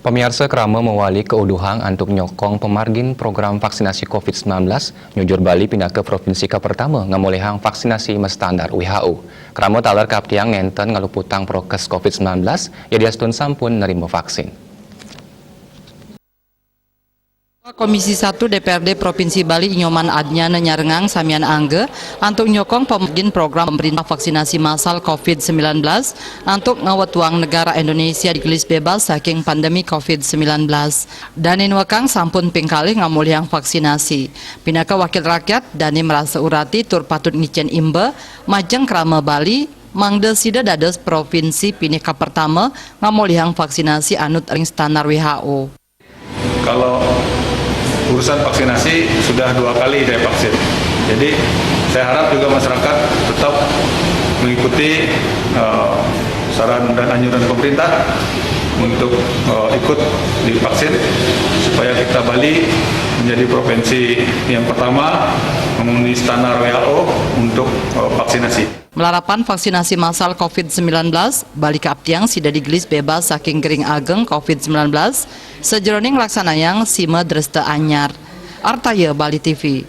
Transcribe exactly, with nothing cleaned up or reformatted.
Pamiarsa, krama mawali kauduhang antuk nyokong pamargin program vaksinasi covid sembilan belas, nyujur Bali pinaka provinsi kapertama ngamolihang vaksinasi mastandar W H O. Krama taler kaaptiang nenten ngaluputang prokes covid sembilan belas, yadiastun sampun nerima vaksin. Komisi satu D P R D Provinsi Bali Inyoman Adnyana nyarengang samian angga antuk nyokong pamargin program pemerintah vaksinasi massal covid sembilan belas antuk ngawetuang negara Indonesia digelis bebas saking pandemi covid sembilan belas. Dane nuekang sampun ping kalih ngamolihang vaksinasi. Pinaka wakil rakyat, dane marasa urati tur patut ngicen imba majeng krama Bali, mangda sida dados provinsi pinih kapertama ngamolihang vaksinasi anut ring standar W H O. Kalau urusan vaksinasi sudah dua kali saya vaksin. Jadi saya harap juga masyarakat tetap mengikuti, eh, saran dan anjuran pemerintah untuk, eh, ikut divaksin supaya kita Bali menjadi provinsi yang pertama memenuhi standar W H O untuk, eh, vaksinasi. Malarapan vaksinasi massal covid sembilan belas, Bali kaaptiang sida digelis bebas saking gering ageng covid sembilan belas, sajeroning nglaksanayang sima dresta anyar. Artaya, Bali T V.